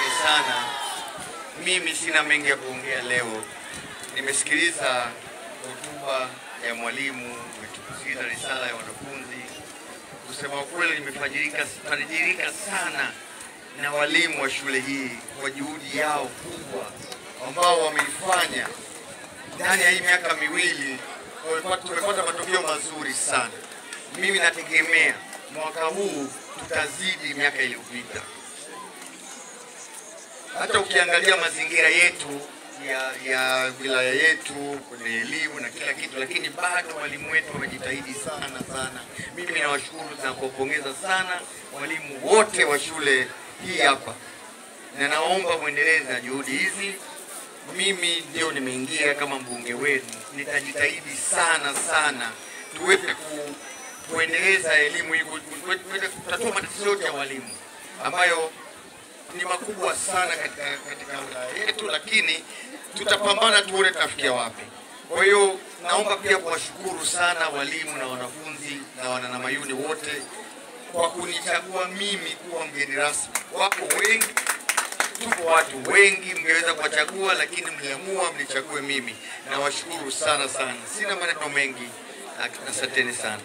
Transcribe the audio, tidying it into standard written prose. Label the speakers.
Speaker 1: Asanteni sana. Mimi sina mengi ya kuongea leo. Nimesikiliza hotuba ya mwalimu, nimesikiliza risala ya wanafunzi. Kusema kweli, nimefarijika sana na walimu wa shule hii kwa juhudi yao kubwa ambao wameifanya ndani ya hii miaka miwili. Tumepata matokeo mazuri sana. Mimi nategemea mwaka huu tutazidi miaka iliyopita. Hata ukiangalia mazingira yetu ya wilaya yetu kwenye elimu na kila kitu, lakini bado walimu wetu wamejitahidi sana sana. Mimi nawashukuru na kuwapongeza sana walimu wote wa shule hii hapa, na naomba muendeleze na juhudi hizi. Mimi ndio nimeingia kama mbunge wenu, nitajitahidi sana sana tuweze kuendeleza elimu hii, kutatua matatizo yote ya walimu ambayo ni makubwa sana katika wilaya yetu, lakini tutapambana tuone tutafikia wapi. Kwa hiyo naomba pia kuwashukuru sana walimu na wanafunzi na wananamayuni wote kwa kunichagua mimi kuwa mgeni rasmi. Wako wengi, tupo watu wengi mngeweza kuwachagua, lakini mliamua mnichague mimi. Nawashukuru sana sana. Sina maneno mengi. Asanteni sana.